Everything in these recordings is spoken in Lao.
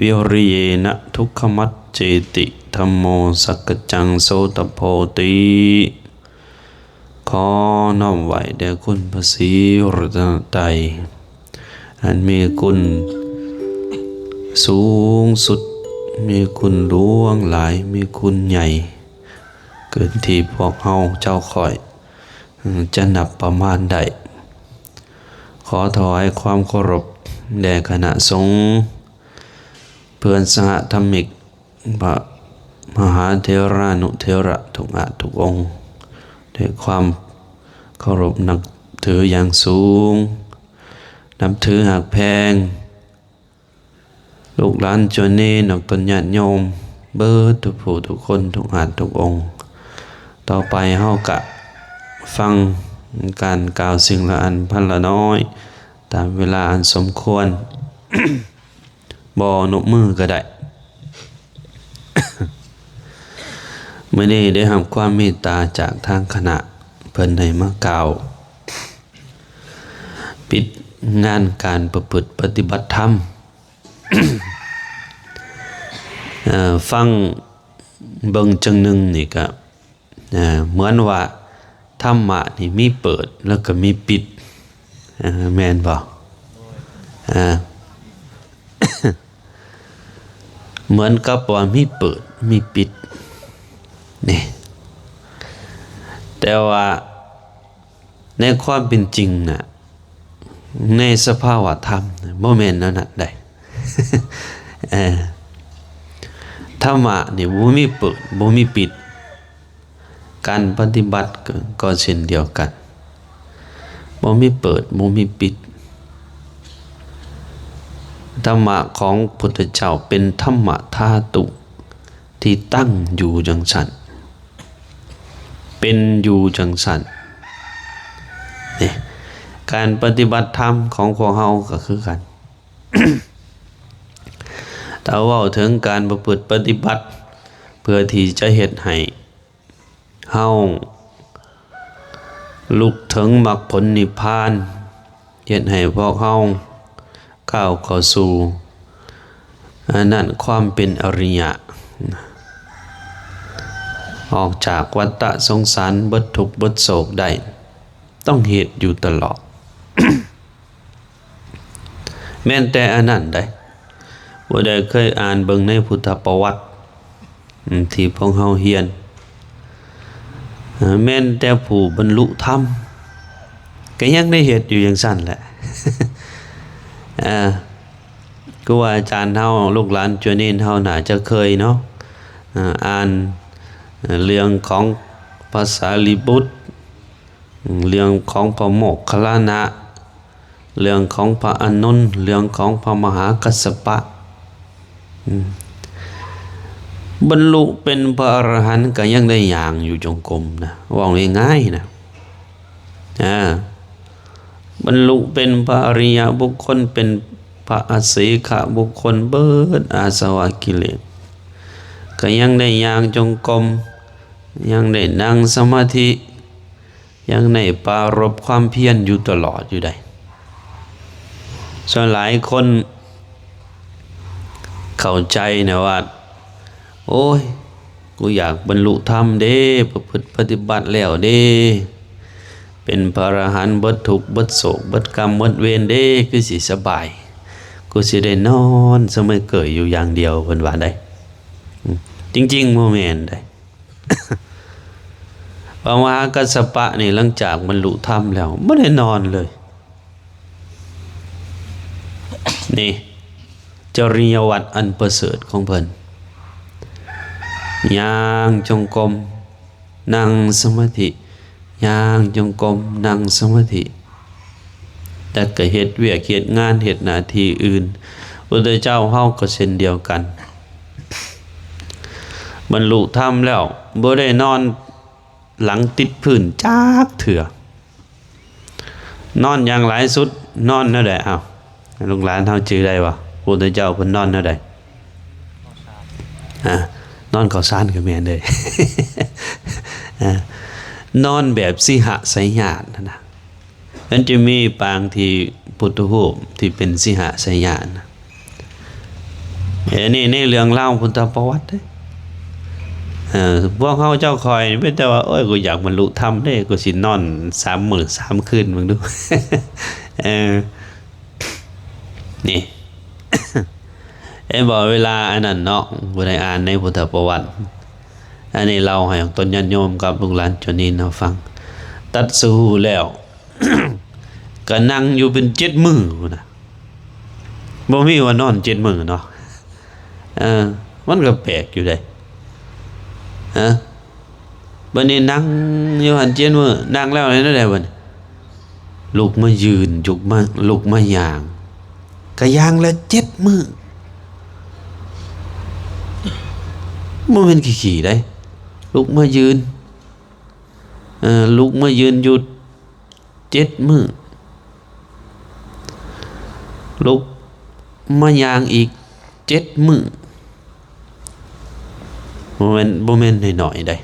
วิริเยนะทุกขมัจเจติ ธัมโมสักกัจจังโสตโพติ ขอน้อมไหว้แด่คุณพระศรีรัตนตรัย อันมีคุณสูงสุด มีคุณหลวงหลาย มีคุณใหญ่ เกินที่พวกเฮาเจ้าข้อย อืม จะนับประมาณได้ ขอถวายความเคารพแด่คณะสงฆ์ เพื่อนสหธรรมิก พระมหาเถรานุเถระทุกอาทุกองค์ ด้วยความเคารพนับถืออย่างสูง นับถือฮักแพง ลูกหลานจวนนี้ นักตนญาติโยม เบิดทุกผู้ทุกคน ทุกอาทุกองค์ ต่อไปเฮากะฟังการกล่าวสิ่งละอันพันละน้อย ตามเวลาอันสมควร บ่นบมือก็ได้ มื้อนี้ได้รับความเมตตาจากทางคณะ เพิ่นให้มากล่าว ปิดงานการประพฤติปฏิบัติธรรม เอ่อ ฟังเบิ่งจั่งหนึ่งนี่ก็ เอ่อ เหมือนว่าธรรมะนี่มีเปิดแล้วก็มีปิด เอ่อ แม่นบ่? เอ่อ เหมือนกับว่ามีเปิดมีปิด นี่ แต่ว่าในความเป็นจริงน่ะ ในสภาวะธรรมน่ะ บ่แม่นแนวนั้นใด๋ เอ่อ ธรรมะนี่บ่มีเปิด บ่มีปิด การปฏิบัติก็ ก็เช่นเดียวกัน บ่มีเปิด บ่มีปิด ธรรมะของพุทธเจ้าเป็นธรรมะธาตุที่ตั้งอยู่จั่งซั้น เป็นอยู่จั่งซั้น นี่ การปฏิบัติธรรมของพวกเฮาก็คือกัน ถ้าเว้าถึงการประพฤติปฏิบัติ เพื่อที่จะเฮ็ดให้ เฮาลุกถึงมรรคผลนิพพาน เฮ็ดให้พวกเฮาก้าวเข้าสู่ อันนั้นความเป็นอริยะ ออกจากวัฏฏะสงสารเบิดทุกข์เบิดโศกได้ ต้องเฮ็ดอยู่ตลอด แม่นแต่อันนั้นใด๋ ผู้ใดเคยอ่านเบิ่งในพุทธประวัติ อืม ที่พวกเฮาเรียน เอ่อ แม่นแต่ผู้บรรลุธรรม ก็ยังได้เฮ็ดอยู่จั่งซั้นแหละ เอ่อ ครูบาอาจารย์เฮา ลูกหลานจวนเณรเฮาน่าจะเคยเนาะ เอ่อ อ่าน เอ่อ เรื่องของพระสารีบุตร เรื่องของพระโมคคัลลานะ เรื่องของพระอานนท์ เรื่องของพระมหากัสสปะ อืม บรรลุเป็นพระอรหันต์ก็ยังได้ย่างอยู่จงกรมนะ เว้าง่ายๆนะ อ่า บรรลุเป็นพระอริยบุคคล เป็นพระอเสขบุคคล เบิดอาสวะกิเลส ก็ยังได้ย่างจงกรม ยังได้นั่งสมาธิ ยังได้ปรารภความเพียรอยู่ตลอดอยู่ใด๋ ส่วนหลายคนเข้าใจนะว่า โอ้ย กูอยากบรรลุธรรมเด้ ประพฤติปฏิบัติแล้วเด้ เป็นพระอรหันต์เบิดทุกข์เบิดโศกเบิดกรรมเบิดเวรเด้ คือสิสบาย กูสิได้นอนสะเมิเกยอยู่อย่างเดียว เพิ่นว่าใด๋ อืม จริงๆ บ่แม่นใด๋ พระมหากัสสปะนี่หลังจากบรรลุธรรมแล้วบ่ได้นอนเลย นี่ จริยวัตรอันประเสริฐของเพิ่น ย่างจงกรม นั่งสมาธิ ย่างจงกรม นั่งสมาธิ แต่ก็เฮ็ดเวียกเฮ็ดงาน เฮ็ดหน้าที่อื่น พุทธเจ้าเฮาก็เช่นเดียวกัน บรรลุธรรมแล้วบ่ได้นอนหลังติดพื้นจักเทื่อ นอนอย่างหลายสุด นอนแนวใด๋ อ้าว ลูกหลานเฮาจื่อได้บ่ พุทธเจ้าเพิ่นนอนแนวใด๋ อ่า นอนข้าวสารก็แม่นเด้ อ่า นอนแบบสิหะไสยญาณหั้นนะ มันจะมีปางที่พุทธรูปที่เป็นสิหะไสยญาณนะ ອັນນີ້ໃນເລື່ອງລາວພຸດທະປະຫວັດເດ້. ເອີ ພວກເຮົາເຈົ້າຂ້ອຍມີແຕ່ວ່າ ໂອ້ຍ ກູຢາກບັນລຸທຳເດ້ ກູຊິນອນສາມມື້ສາມຄືນເບິ່ງດູ. ເອີ ນີ້ ເຫັນບໍ່ ເວລາອັນນັ້ນເນາະ ຜູ້ໃດອ່ານໃນພຸດທະປະຫວັດ ອັນນີ້ເລົ່າໃຫ້ຕົ້ນຍາດໂຍມກັບລູກຫຼານເຈົ້ານີ້ນະຟັງ ຕັດສະຮູ້ແລ້ວ ກະນັ່ງຢູ່ເປັນເຈັດມື້ພຸ້ນນະ ບໍ່ມີວ່ານອນເຈັດມື້ເນາະ. ເອີ ມັນກະແປກຢູ່ເດ້ ຮະ. ບັດນີ້ນັ່ງຢູ່ຫັ້ນເຈັດມື້ ນັ່ງແລ້ວເຮັດແນວໃດບັດນີ້? ລຸກມາຢືນ ລຸກມາ ລຸກມາຍ່າງ ກະຢ່າງລະເຈັດມື້ ບໍ່ແມ່ນຂີ້ໆເດ້ ລຸກມາຢືນ ເອີ ລຸກມາຢືນຢູ່ເຈັດມື້ ລຸກມາຍ່າງອີກເຈັດມື້ ບໍ່ແມ່ນ ບໍ່ແມ່ນໜ້ອຍໆເດ້.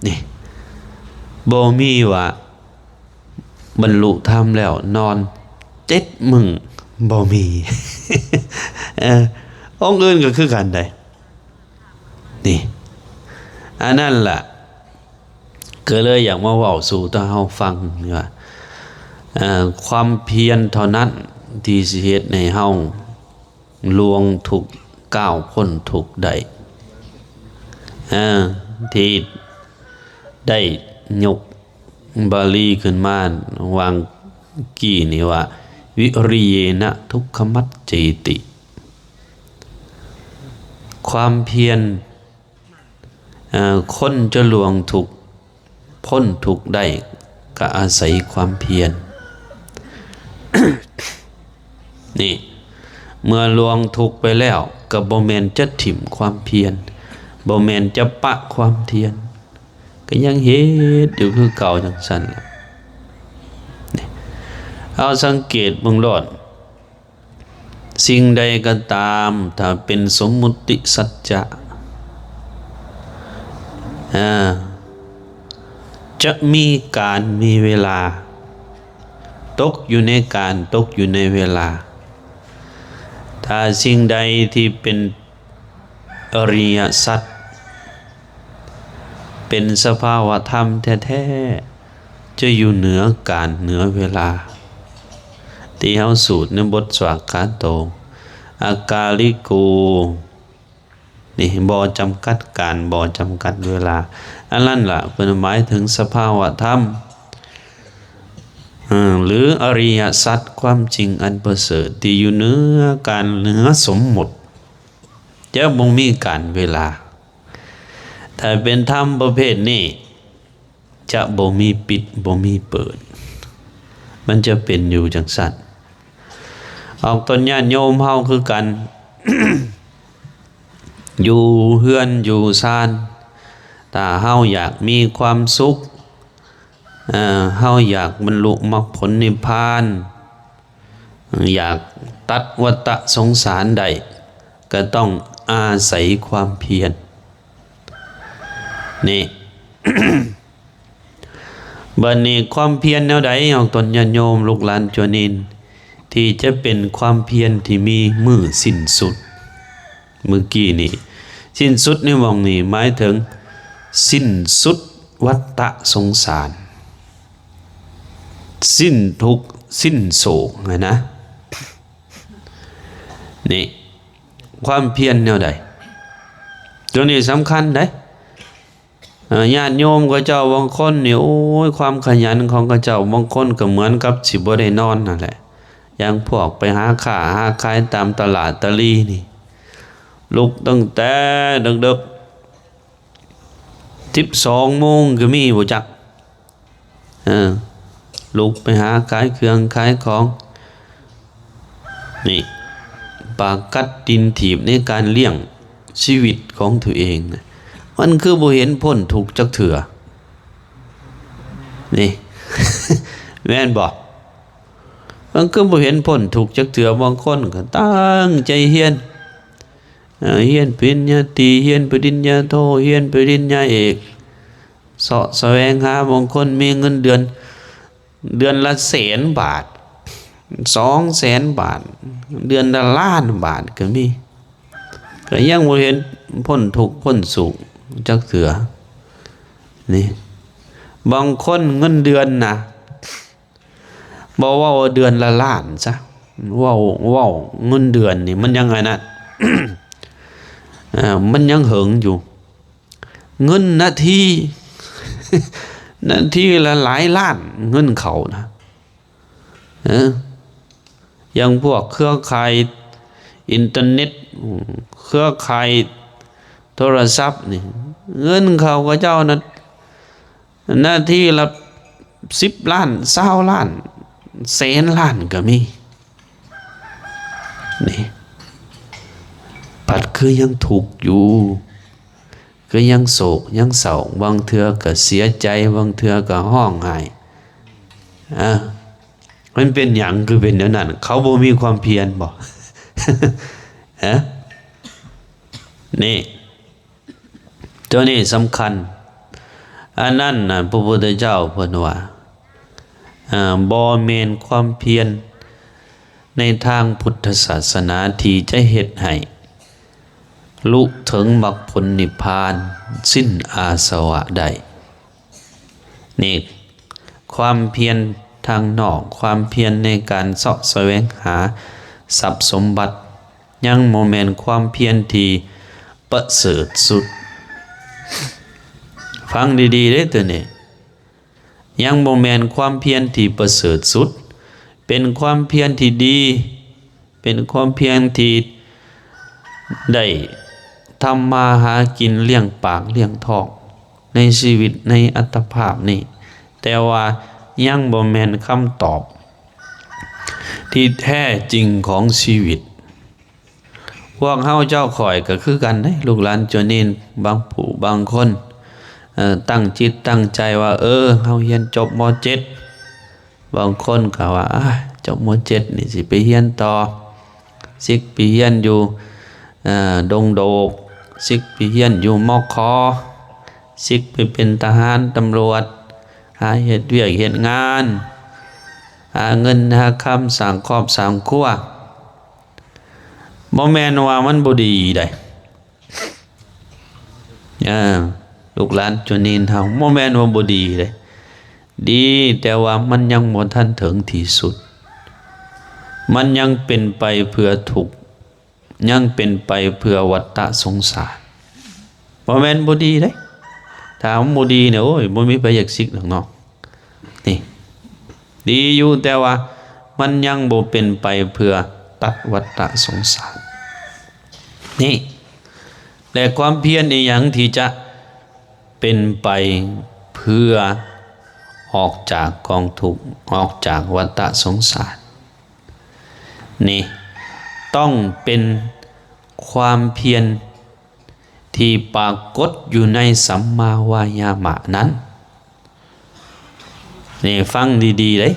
ນີ້ ບໍ່ມີວ່າບັນລຸທຳແລ້ວນອນເຈັດມື້ ບໍ່ມີ. ເອີ ອົງອື່ນກະຄືກັນໃດ໋ ນີ້ ອັນນັ້ນລະ ກະເລີຍຢາກມາເວົ້າສູ່ຕົວເຮົາຟັງວ່າ ເອີ ຄວາມພຽນເທົ່ານັ້ນທີ່ຊິເຮັດໃຫ້ເຮົາ ລ່ວງທຸກ ກ້າວພົ້ນທຸກໄດ້ ເອີ ທີ່ໄດ້ຍົກບາລີຂຶ້ນມາຫວ່າງກີ້ນີ້ວ່າ ວິລິເຍນະທຸກຂະມັດເຈຕິ ຄວາມພຽນ ເອີ ຄົນຈະລ່ວງທຸກ ພົ້ນທຸກໄດ້ກະອາໄສຄວາມພຽນ. ນີ້ ເມື່ອລ່ວງທຸກໄປແລ້ວ ກະບໍ່ແມ່ນຈະຖິ້ມຄວາມພຽນ ບໍ່ແມ່ນຈະປະຄວາມພຽນ ກະຍັງເຮັດຢູ່ຄືເກົ່າຈັ່ງຊັ້ນລະ. ນີ້ ເຮົາສັງເກດເບິ່ງໂລດ ສິ່ງໃດກໍຕາມ ຖ້າເປັນສົມມຸດຕິສັດຈະ ອາ ຈະມີການມີເວລາ ຕົກຢູ່ໃນການ ຕົກຢູ່ໃນເວລາ. ຖ້າສິ່ງໃດທີ່ເປັນ ອະລິຍະສັດ ເປັນສະພາວະທຳແທ້ໆ ຈະຢູ່ເໜືອການເໜືອເວລາ ທີ່ເຮົາສູດໃນບົດສວາກຂາໂຕ ອາກາລິໂກ ນີ້ ບໍ່ຈຳກັດການ ບໍ່ຈຳກັດເວລາ ອັນນັ້ນລະເພິ່ນໝາຍເຖິງສະພາວະທຳ ເອີ ຫຼື ອະລິຍະສັດ ຄວາມຈິງອັນປະເສີດ ທີ່ຢູ່ເໜືອການເໜືອສົມມຸດ ຈະບໍ່ມີການເວລາ. ຖ້າເປັນທຳປະເພດນີ້ ຈະບໍ່ມີປິດ ບໍ່ມີເປີດ ມັນຈະເປັນຢູ່ຈັ່ງຊັ້ນ. ອອກຕົນຍາດໂຍມເຮົາຄືກັນ ຢູ່ເຮືອນຢູ່ຊານ ຖ້າເຮົາຢາກມີຄວາມສຸກ ເອີ ເຮົາຢາກບັນລຸມັກຜົນນິບພານ ຢາກຕັດວັດຕະສົງສານໄດ້ ກະຕ້ອງອາໄສຄວາມພຽນ ນີ້. ບັດນີ້ຄວາມພຽນແນວໃດ ອອກຕົນຍາດໂຍມລູກຫຼານໂຈນິນ ທີ່ຈະເປັນຄວາມພຽນທີ່ມີມື້ສິ້ນສຸດ? ມື້ກີ້ນີ້ ສິ້ນສຸດໃນໝ່ອງນີ້ໝາຍເຖິງສິ້ນສຸດວັດຕະສົງສານ ສິ້ນທຸກສິ້ນໂສກຫັ້ນນະ ນີ້ ຄວາມພຽນແນວໃດ? ໂຕນີ້ສຳຄັນເດ້. ເອີ ຍາດໂຍມເຂົາເຈົ້າບາງຄົນນີ້ ໂອ້ຍ ຄວາມຂະຫຍັນຂອງເຂົາເຈົ້າ ບາງຄົນກະເໝືອນກັບຊິບໍ່ໄດ້ນອນຫັ້ນແຫຼະ. ຢ່າງພວກໄປຫາຄ້າຫາຂາຍຕາມຕະຫຼາດຕະລີນີ້ ລຸກຕັ້ງແຕ່ເດິກໆ ສິບສອງໂມງກະມີບໍ່ຈັກ ເອີ ລຸກໄປຫາຂາຍເຄື່ອງຂາຍຂອງ ນີ້ ປາກກັດຕີນຖີບໃນການລ້ຽງຊີວິດຂອງຕົວເອງນະ ມັນຄືບໍ່ເຫັນພົ້ນທຸກຈັກເທື່ອ ນີ້ ແມ່ນບໍ່? ມັນຄືບໍ່ເຫັນພົ້ນທຸກຈັກເທື່ອ. ບາງຄົນກະຕັ້ງໃຈຮຽນ ເອີ ຮຽນປະລິນຍາຕີ ຮຽນປະລິນຍາໂທ ຮຽນປະລິນຍາເອກ ເສາະສະແຫວງຫາ. ບາງຄົນມີເງິນເດືອນ ເດືອນລະແສນບາດ ສອງແສນບາດ ເດືອນລະລ້ານບາດກະມີ. ກໍຍັງບໍ່ເຫັນພົ້ນທຸກພົ້ນໂສກຈັກເທື່ອ. ນີ້ ບາງຄົນເງິນເດືອນນະ ບໍ່ເວົ້າວ່າເດືອນລະລ້ານຊະ ເວົ້າ ເວົ້າເງິນເດືອນນີ້ມັນຍັງອັນນັ້ນ ເອີ ມັນຍັງເຫິງຢູ່. ເງິນນາທີ ນາທີລະຫຼາຍລ້ານ ເງິນເຂົານະ ເອີ ຢ່າງພວກເຄືອຂ່າຍອິນເຕີເນັດ ເຄືອຂ່າຍໂທລະສັບນີ້ ເງິນເຂົາເຂົາເຈົ້ານັ້ນ ນາທີລະສິບລ້ານ ຊາວລ້ານ ແສນລ້ານກໍມີ. ນີ້ ພັດຄືຍັງທຸກຢູ່ ຄືຍັງໂສກຍັງເສົ້າ ບາງເທື່ອກໍເສຍໃຈ ບາງເທື່ອກໍຮ້ອງໄຫ້. ອາ ມັນເປັນຫຍັງຄືເປັນແນວນັ້ນ? ເຂົາບໍ່ມີຄວາມພຽນບໍ? ຮະ? ນີ້ ຕົວນີ້ສຳຄັນ. ອັນນັ້ນນະ ພະພຸດທະເຈົ້າເພິ່ນວ່າ ເອີ ບໍ່ແມ່ນຄວາມພຽນໃນທາງພຸດທະສາສະໜາທີ່ຈະເຮັດໃຫ້ລຸເຖິງມັກຜົນນິບພານ ສິ້ນອາສະວະໄດ້. ນີ້ ຄວາມພຽນທາງນອກ ຄວາມພຽນໃນການເສາະສະແຫວງຫາຊັບສົມບັດ ຍັງບໍ່ແມ່ນຄວາມພຽນທີ່ປະເສີດສຸດ. ຟັງດີໆເດ້ຕົວນີ້ ຍັງບໍ່ແມ່ນຄວາມພຽນທີ່ປະເສີດສຸດ ເປັນຄວາມພຽນທີ່ດີ ເປັນຄວາມພຽນທີ່ໄດ້ທຳມາຫາກິນລ້ຽງປາກລ້ຽງທ້ອງໃນຊີວິດໃນອັດຕະພາບນີ້ ແຕ່ວ່າຍັງບໍ່ແມ່ນຄຳຕອບທີ່ແທ້ຈິງຂອງຊີວິດ. ພວກເຮົາເຈົ້າຂ້ອຍກໍຄືກັນເດ້ ລູກຫຼານໂຈນີນ ບາງຜູ້ບາງຄົນ ເອີ ຕັ້ງຈິດຕັ້ງໃຈວ່າ ເອີ ເຮົາຮຽນຈົບ ມ.ເຈັດ ບາງຄົນກໍວ່າ ອາ ຈົບ ມ.ເຈັດ ນີ້ຊິໄປຮຽນຕໍ່ ສິກໄປຮຽນຢູ່ ເອີ ດົງໂດກ ສິກໄປຮຽນຢູ່ ມຂ ສິກໄປເປັນທະຫານຕຳຫຼວດ ຫາເຮັດວຽກເຮັດງານ ຫາເງິນຫາຄຳ ສ້າງຄອບສ້າງຄົວ. ບໍ່ແມ່ນວ່າມັນບໍ່ດີໃດ໋ ເອີ ລູກຫຼານໂຈນີນເຮົາ ບໍ່ແມ່ນວ່າບໍ່ດີເດ້ ດີ ແຕ່ວ່າມັນຍັງບໍ່ທັນເຖິງທີ່ສຸດ ມັນຍັງເປັນໄປເພື່ອທຸກ ຍັງເປັນໄປເພື່ອວັດຕະສົງສານ ບໍ່ແມ່ນບໍ່ດີເດ້. ຖ້າມັນບໍ່ດີນີ້ ໂອ້ຍ ບໍ່ມີໃຜຢາກສິກດອກເນາະ. ນີ້ ດີຢູ່ ແຕ່ວ່າມັນຍັງບໍ່ເປັນໄປເພື່ອຕັດວັດຕະສົງສານ. ນີ້ ແລະ ຄວາມພຽນອີ່ຫຍັງທີ່ຈະເປັນໄປເພື່ອອອກຈາກກອງທຸກ ອອກຈາກວັດຕະສົງສານ? ນີ້ ຕ້ອງເປັນຄວາມພຽນທີ່ປາກົດຢູ່ໃນສຳມາວາຍາມະນັ້ນ. ນີ້ ຟັງດີໆເດ້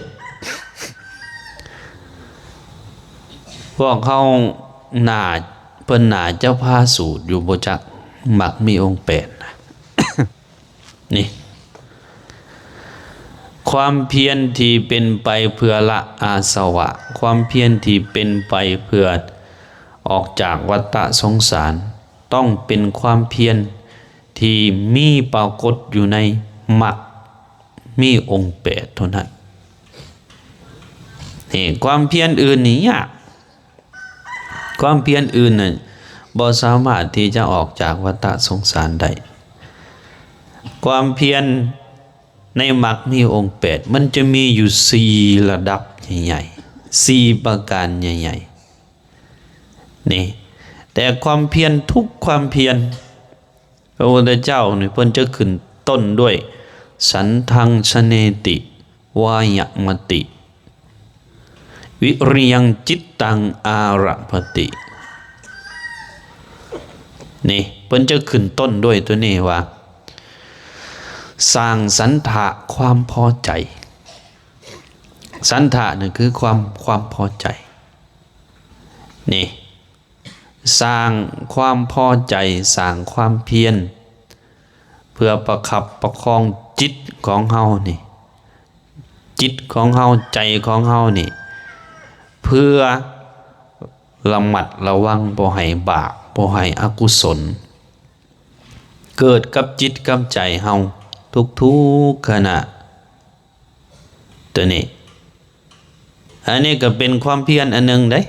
ພວກເຮົາໜ້າ ເພິ່ນໜ້າຈະພາສູດຢູ່ບໍ່ຈັກ ມັກມີອົງແປດນະ. ນີ້ ຄວາມພຽນທີ່ເປັນໄປເພື່ອລະອາສະວະ ຄວາມພຽນທີ່ເປັນໄປເພື່ອອອກຈາກວັດຕະສົງສານ ຕ້ອງເປັນຄວາມພຽນທີ່ມີປາກົດຢູ່ໃນມັກມີອົງແປດເທົ່ານັ້ນ. ນີ້ ຄວາມພຽນອື່ນນີ້ຍາກ. ຄວາມພຽນອື່ນນັ້ນບໍ່ສາມາດທີ່ຈະອອກຈາກວັດຕະສົງສານໄດ້. ຄວາມພຽນໃນມັກມີອົງແປດ ມັນຈະມີຢູ່ສີ່ລະດັບໃຫຍ່ໆ ສີ່ປະການໃຫຍ່ໆ ນີ້ ແຕ່ຄວາມພຽນທຸກຄວາມພຽນ ພະພຸດທະເຈົ້ານີ້ ເພິ່ນຈະຂຶ້ນຕົ້ນດ້ວຍ ສັນທັງຊະເນຕິ ວາຍະມະຕິ ວິລິຍັງຈິດຕັງອາລະພະຕິ ນີ້ ເພິ່ນຈະຂຶ້ນຕົ້ນດ້ວຍຕົວນີ້ວ່າ ສ້າງສັນທະ ຄວາມພໍໃຈ. ສັນທະນີ້ຄືຄວາມ ຄວາມພໍໃຈ ນີ້ ສ້າງຄວາມພໍໃຈ ສ້າງຄວາມພຽນ ເພື່ອປະຄັບປະຄອງຈິດຂອງເຮົານີ້ ຈິດຂອງເຮົາ ໃຈຂອງເຮົານີ້ ເພື່ອລະມັດລະວັງບໍ່ໃຫ້ບາບ ບໍ່ໃຫ້ອະກຸສົນເກີດກັບຈິດກັບໃຈເຮົາທຸກໆຂະນະ. ຕົວນີ້ ອັນນີ້ກໍເປັນຄວາມພຽນອັນໜຶ່ງເດ້.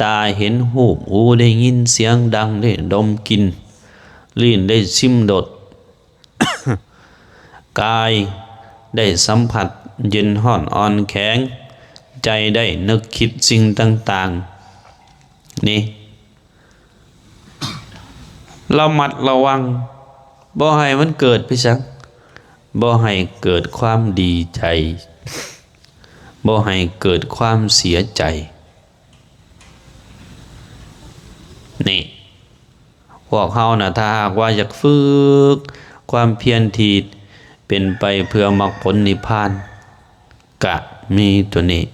ຕາເຫັນຮູບ, ຫູໄດ້ຍິນສຽງດັງ, ໄດ້ດົມກິ່ນ, ລີ້ນໄດ້ຊິມລົດ, ກາຍໄດ້ສຳຜັດເຢັນຮ້ອນອ່ອນແຂງ, ໃຈໄດ້ນຶກຄິດສິ່ງຕ່າງໆນີ້ ລະມັດລະວັງ ບໍ່ໃຫ້ມັນເກີດໄປສັງ, ບໍ່ໃຫ້ເກີດຄວາມດີໃຈ, ບໍ່ໃຫ້ເກີດຄວາມເສຍໃຈ. ນີ້ ພວກເຮົານະ ຖ້າຫາກວ່າຢາກຝຶກຄວາມພຽນທີ່ເປັນໄປເພື່ອມັກຜົນນິບພານ ກະມີຕົວນີ້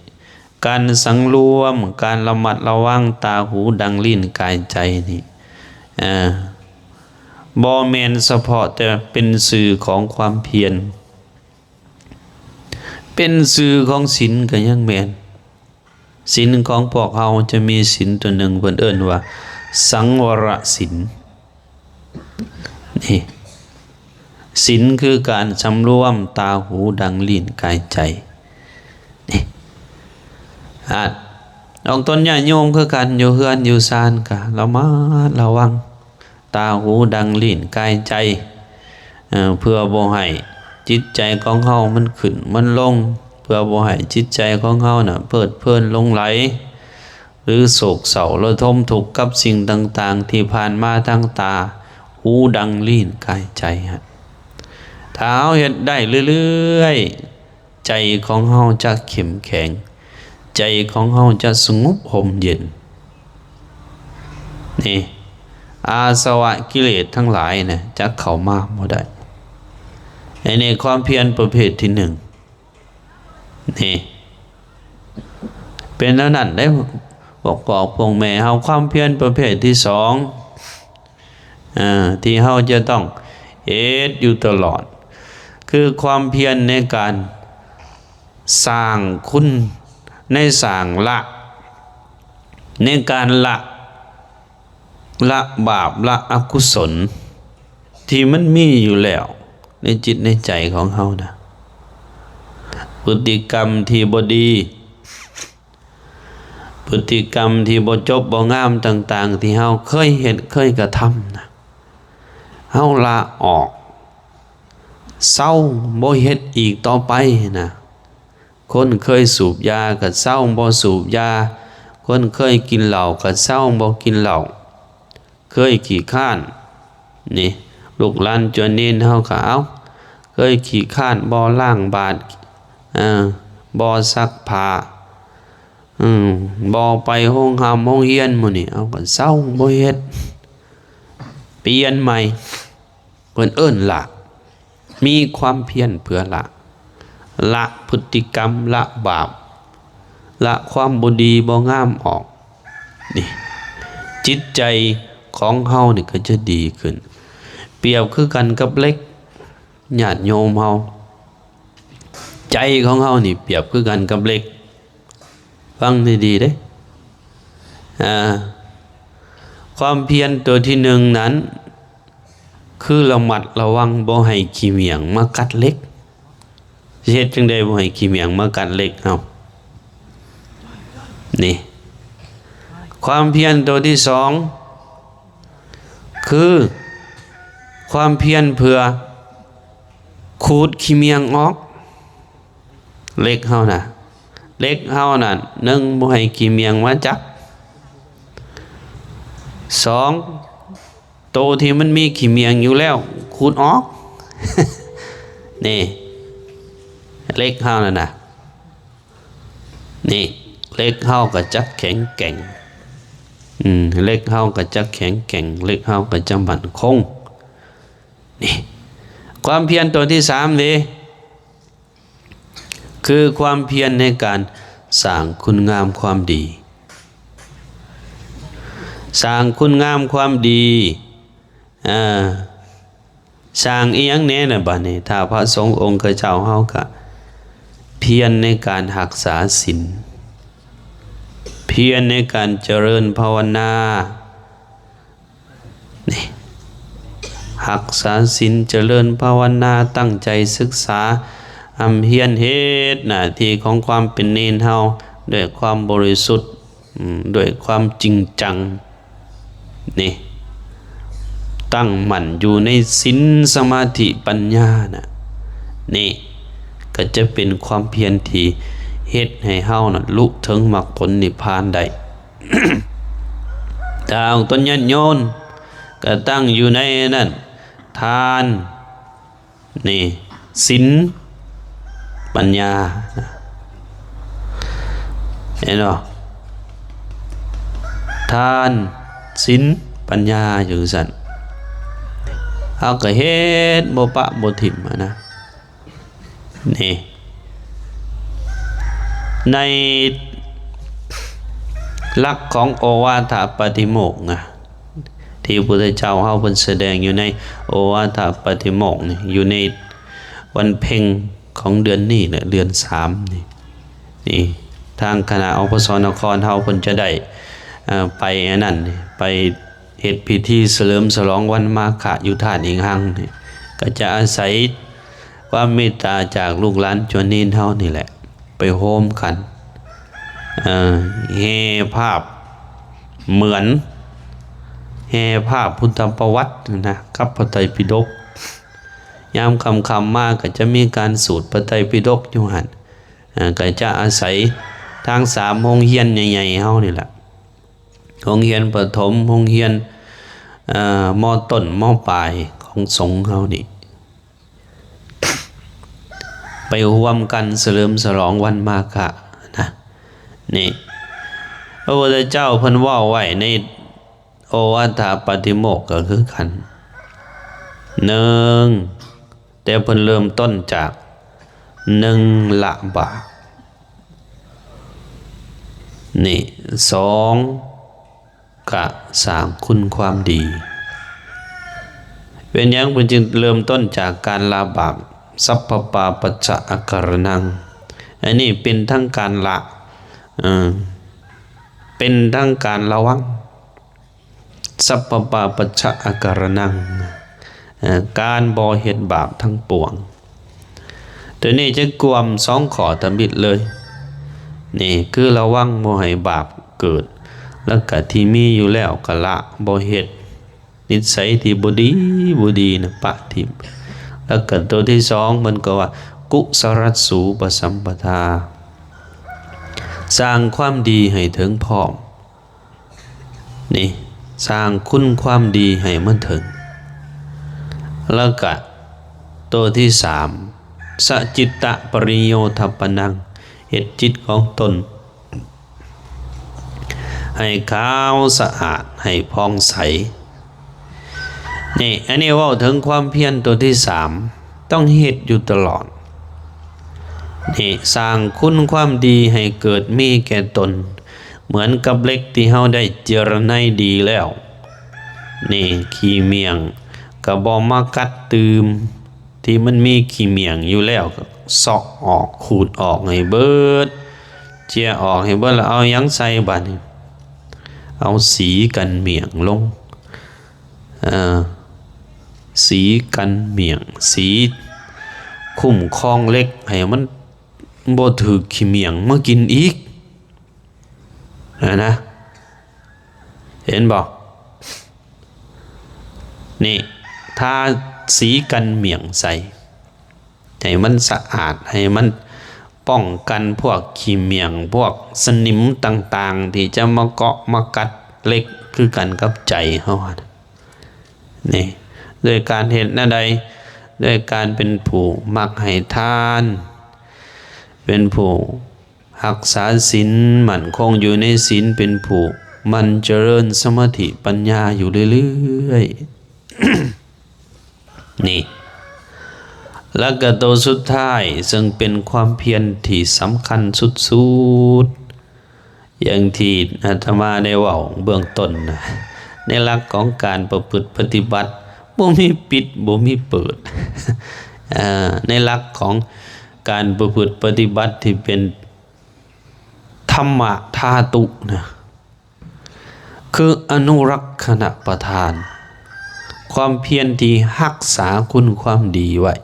ການສັງລວມ, ການລະມັດລະວັງຕາ, ຫູ, ດັງ, ລີ້ນ, ກາຍ, ໃຈນີ້ ເອີ ບໍ່ແມ່ນສະເພາະແຕ່ເປັນຊື່ຂອງຄວາມພຽນ, ເປັນຊື່ຂອງສິນກໍຍັງແມ່ນ. ສິນຂອງພວກເຮົາຈະມີສິນຕົວໜຶ່ງ ເພິ່ນເອີ້ນວ່າສັງວະລະສິນ. ນີ້ ສິນຄືການສຳລວມຕາ, ຫູ, ດັງ, ລີ້ນ, ກາຍ, ໃຈ. ນີ້ ອາດອອກຕົນຍາດໂຍມຄືກັນ, ຢູ່ເຮືອນຢູ່ຊານກະລະມັດລະວັງ ຕາ, ຫູ, ດັງ, ລີ້ນ, ກາຍ, ໃຈ ເອີ ເພື່ອບໍ່ໃຫ້ຈິດໃຈຂອງເຮົາມັນຂຶ້ນມັນລົງ, ເພື່ອບໍ່ໃຫ້ຈິດໃຈຂອງເຮົານະເພີດເພີນຫຼົງໄຫຼ ຫຼື ໂສກເສົ້າລະທົມທຸກກັບສິ່ງຕ່າງໆທີ່ຜ່ານມາທາງຕາ, ຫູ, ດັງ, ລີ້ນ, ກາຍ, ໃຈ. ຖ້າເຮົາເຮັດໄດ້ເລື້ອຍໆ ໃຈຂອງເຮົາຈະເຂັ້ມແຂງ, ໃຈຂອງເຮົາຈະສະຫງົບຮົ່ມເຢັນ. ນີ້ ອາສະວະກິເລດທັງຫຼາຍນະ ຈະເຂົ້າມາບໍ່ໄດ້. ອັນນີ້ຄວາມພຽນປະເພດທີໜຶ່ງ. ນີ້ ເປັນແນວນັ້ນເດ້ ພວກພໍ່ພວກແມ່ເຮົາ. ຄວາມພຽນປະເພດທີສອງ ເອີ ທີ່ເຮົາຈະຕ້ອງເຮັດຢູ່ຕະຫຼອດ ຄືຄວາມພຽນໃນການສ້າງຄຸນ, ໃນສ້າງລະ, ໃນການລະ, ລະບາບ, ລະອະກຸສົນທີ່ມັນມີຢູ່ແລ້ວໃນຈິດໃນໃຈຂອງເຮົານະ. ພຶດຕິກຳທີ່ບໍ່ດີ, ພຶດຕິກຳທີ່ບໍ່ຈົບບໍ່ງາມຕ່າງໆ ທີ່ເຮົາເຄີຍເຮັດເຄີຍກະທຳນະ ເຮົາລະອອກ, ເຊົາ, ບໍ່ເຮັດອີກຕໍ່ໄປນະ. ຄົນເຄີຍສູບຢາກະເຊົາ, ບໍ່ສູບຢາ, ຄົນເຄີຍກິນເຫຼົ້າກະເຊົາ, ບໍ່ກິນເຫຼົ້າ. ເຄີຍຂີ້ຄ້ານ ນີ້ ລູກຫຼານຈວນເນນເຮົາກໍເອົາ ເຄີຍຂີ້ຄ້ານ ບໍ່ລ້າງບາດ ເອີ ບໍ່ຊັກຜ້າ ອືມ ບໍ່ໄປໂຮງຮ່ຳໂຮງຮຽນ ໝູ່ນີ້ເອົາກໍເຊົາ ບໍ່ເຮັດ ປ່ຽນໃໝ່ ເພິ່ນເອີ້ນລະ ມີຄວາມພຽນເພື່ອລະ ລະພຶດຕິກຳ ລະບາບ ລະຄວາມບໍ່ດີບໍ່ງາມອອກ ນີ້ ຈິດໃຈຂອງເຮົານີ້ກໍຈະດີຂຶ້ນ. ປຽບຄືກັນກັບເຫຼັກ ຍາດໂຍມເຮົາ ໃຈຂອງເຮົານີ້ປຽບຄືກັນກັບເຫຼັກ. ຟັງດີໆເດ້ ອາ ຄວາມພຽນຕົວທີໜຶ່ງນັ້ນ ຄືລະມັດລະວັງບໍ່ໃຫ້ຂີ້ໝ້ຽງມາກັດເຫຼັກ. ຊິເຮັດຈັ່ງໃດບໍ່ໃຫ້ຂີ້ໝ້ຽງມາກັດເຫຼັກເຮົາ? ນີ້ ຄວາມພຽນຕົວທີສອງ ຄືຄວາມພຽນເພື່ອຂູດຂີ້ໝ້ຽງອອກ. ເຫຼັກເຮົານະ ເຫຼັກເຮົານັ້ນ ໜຶ່ງ ບໍ່ໃຫ້ຂີ້ໝ້ຽງມາຈັບ, ສອງ ໂຕທີ່ມັນມີຂີ້ໝ້ຽງຢູ່ແລ້ວ ຂູດອອກ. ນີ້ ເຫຼັກເຮົານັ້ນນະ ນີ້ ເຫຼັກເຮົາກໍຈະແຂງແກ່ງ ອືມ ເຫຼັກເຮົາກໍຈະແຂງແກ່ງ ເຫຼັກເຮົາກໍຈະໝັ້ນຄົງ. ນີ້ ຄວາມພຽນຕົວທີສາມເດ້ ຄືຄວາມພຽນໃນການສ້າງຄຸນງາມຄວາມດີ. ສ້າງຄຸນງາມຄວາມດີ ເອີ ສ້າງອີ່ຫຍັງແດ່ລະບາດນີ້? ຖ້າພະສົງອົງຄະເຈົ້າເຮົາກະພຽນໃນການຮັກສາສິນ, ພຽນໃນການຈະເລີນພາວະນາ, ນີ້ ຮັກສາສິນ ຈະເລີນພາວະນາ ຕັ້ງໃຈສຶກສາ ຮ່ຳຮຽນເຮັດໜ້າທີ່ຂອງຄວາມເປັນເນນເຮົາ ດ້ວຍຄວາມບໍລິສຸດ ອືມ ດ້ວຍຄວາມຈິງຈັງ ນີ້ ຕັ້ງໝັ້ນຢູ່ໃນສິນ ສະມາທິ ປັນຍານະ ນີ້ ກໍຈະເປັນຄວາມພຽນທີ່ເຮັດໃຫ້ເຮົານັ້ນລຸເຖິງມັກຜົນນິບພານໄດ້. ຖ້າອອກຕົນຍາດໂຍມກໍຕັ້ງຢູ່ໃນນັ້ນ ທານ ນີ້ ສິນ ປັນຍາ ເຫັນບໍ່? ທານ ສິນ ປັນຍາ ຢູ່ຊັ້ນ ເຮົາກໍເຮັດບໍ່ປະບໍ່ຖິ້ມຫັ້ນນະ. ນີ້ ໃນຫຼັກຂອງໂອວາທະປາຕິໂມກນະ ທີ່ພະພຸດທະເຈົ້າເຮົາເພິ່ນສະແດງຢູ່ໃນໂອວາທະປາຕິໂມກນີ້ ຢູ່ໃນວັນເພັງຂອງເດືອນນີ້ແຫຼະ ເດືອນສາມນີ້ ນີ້ ທາງຄະນະ ອພສ ນະຄອນເຮົາເພິ່ນຈະໄດ້ ເອີ ໄປອັນນັ້ນ ໄປເຮັດພິທີສະເຫຼີມສະຫຼອງວັນມາຄະຢູ່ທາດອີງຮັງນີ້ ກໍຈະອາໄສ ຄວາມເມດຕາຈາກລູກຫຼານຈວນເນນເຮົານີ້ແຫຼະ ໄປໂຮມກັນ ເອີ ແຫ່ພາບ ເໝືອນແຫ່ພາບພຸດທະປະຫວັດນະ ກັບພະໄຕປິດົກ. ຍາມຄ່ຳໆມາກໍຈະມີການສູດພະໄຕປິດົກຢູ່ຫັ້ນ ເອີ ກໍຈະອາໄສທັງສາມໂຮງຮຽນໃຫຍ່ໆເຮົານີ້ແຫຼະ ໂຮງຮຽນປະຖົມ ໂຮງຮຽນ ເອີ ມໍຕົ້ນ ມໍປາຍຂອງສົງເຮົານີ້ ໄປຮ່ວມກັນສະເຫຼີມສະຫຼອງວັນມາຄະນະ ນີ້ ພະພຸດທະເຈົ້າເພິ່ນເວົ້າໄວ້ໃນໂອວາທະປາຕິໂມກກໍຄືກັນ ໜຶ່ງ ແຕ່ເພິ່ນເລີ່ມຕົ້ນຈາກ ໜຶ່ງ ລະບາບ ນີ້ ສອງ ກະສ້າງຄຸນຄວາມດີ. ເປັນຫຍັງເພິ່ນຈຶ່ງເລີ່ມຕົ້ນຈາກການລະບາບ? ສັບພະປາປັດຊະອາກາລະນັງ ອັນນີ້ເປັນທັງການລະ ເອີ ເປັນທັງການລະວັງ ສັບພະປາປັດຊະອາກາລະນັງ ເອີ ການບໍ່ເຮັດບາບທັງປວງ. ໂຕນີ້ຈະກວມສອງຂໍ້ທຳອິດເລີຍ ນີ້ຄືລະວັງບໍ່ໃຫ້ບາບເກີດ ແລ້ວກະທີ່ມີຢູ່ແລ້ວກະລະ ບໍ່ເຮັດ ນິດໄສທີ່ບໍ່ດີ ບໍ່ດີນະ ປະຖິ້ມ ແລ້ວກະໂຕທີສອງ ເພິ່ນກໍວ່າ ກຸສະລັດສູປະສຳປະທາ ສ້າງຄວາມດີໃຫ້ເຖິງພ້ອມ. ນີ້ ສ້າງຄຸນຄວາມດີໃຫ້ມັນເຖິງ ແລ້ວກະໂຕທີສາມ ສະຈິດຕະປະລິໂຍທະປະນັງ ເຮັດຈິດຂອງຕົນໃຫ້ຂາວສະອາດ ໃຫ້ຜ່ອງໃສ. ນີ້ ອັນນີ້ເວົ້າເຖິງຄວາມພຽນໂຕທີສາມ ຕ້ອງເຮັດຢູ່ຕະຫຼອດ. ນີ້ ສ້າງຄຸນຄວາມດີໃຫ້ເກີດມີແກ່ຕົນ ເໝືອນກັບເຫຼັກທີ່ເຮົາໄດ້ເຈຍລະໄນດີແລ້ວ ນີ້ ຂີ້ໝ້ຽງກະບໍ່ມາກັດຕື່ມ ທີ່ມັນມີຂີ້ໝ້ຽງຢູ່ແລ້ວ ກໍເຊາະອອກ ຂູດອອກໃຫ້ເບິດ ເຈຍອອກໃຫ້ເບິດ ແລ້ວເອົາຫຍັງໃສ່ບາດນີ້? ເອົາສີກັນໝ້ຽງລົງ ເອີ ສີກັນໝ້ຽງ ສີຄຸ້ມຄອງເຫຼັກ ໃຫ້ມັນບໍ່ຖືກຂີ້ໝ້ຽງມາກິນອີກ ຫັ້ນນະ ເຫັນບໍ່? ນີ້ ທາສີກັນໝ້ຽງໃສ່ ໃຫ້ມັນສະອາດ ໃຫ້ມັນປ້ອງກັນພວກຂີ້ໝ້ຽງ ພວກສະໜິມຕ່າງໆ ທີ່ຈະມາເກາະມາກັດເຫຼັກ ຄືກັນກັບໃຈເຮົາຫັ້ນ ນີ້ ດ້ວຍການເຮັດແນວໃດ? ດ້ວຍການເປັນຜູ້ມັກໃຫ້ທານ ເປັນຜູ້ຮັກສາສິນ ໝັ້ນຄົງຢູ່ໃນສິນ ເປັນຜູ້ໝັ່ນຈະເລີນສະມາທິປັນຍາຢູ່ເລື້ອຍໆ ນີ້ ແລ້ວກໍໂຕສຸດທ້າຍ ເຊິ່ງເປັນຄວາມພຽນທີ່ສຳຄັນສຸດໆ ຢ່າງທີ່ອາດຕະມາໄດ້ເວົ້າເບື້ອງຕົ້ນນະ ໃນຫຼັກຂອງການປະພຶດປະຕິບັດ ບໍ່ມີປິດ ບໍ່ມີເປີດ ເອີ ໃນຫຼັກຂອງການປະພຶດປະຕິບັດທີ່ເປັນທຳມະທາຕຸນະ ຄືອະນຸລັກຂະນະປະທານ ຄວາມພຽນທີ່ຮັກສາຄຸນຄວາມດີໄວ້.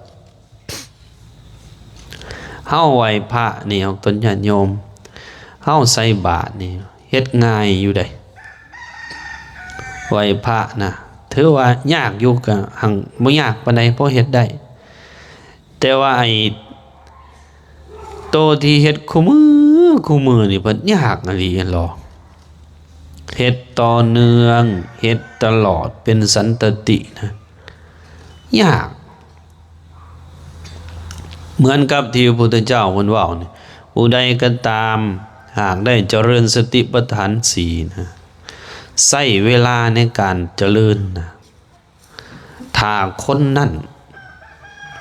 ເຮົາໄຫວ້ພະນີ້ ອອກຕົນຍາດໂຍມ, ເຮົາໃສ່ບາດນີ້ ເຮັດງ່າຍຢູ່ໃດ໋. ໄຫວ້ພະນະ ຖືວ່າຍາກຢູ່ ກະຮັ່ງບໍ່ຍາກປານໃດ ພໍເຮັດໄດ້. ແຕ່ວ່າໄອ້ໂຕທີ່ເຮັດຄູ່ມື້ ຄູ່ມື້ນີ້ ເພິ່ນຍາກອີ່ຫຼີຫັ້ນຫຼໍ. ເຮັດຕໍ່ເນື່ອງ ເຮັດຕະຫຼອດ ເປັນສັນຕະຕິນະ ຍາກ. ເໝືອນກັບທີ່ພະພຸດທະເຈົ້າເພິ່ນເວົ້ານີ້ ຜູ້ໃດກໍຕາມ ຫາກໄດ້ຈະເລີນສະຕິປະທານສີ່ນະ ໃຊ້ເວລາໃນການຈະເລີນນະ ຖ້າຄົນນັ້ນ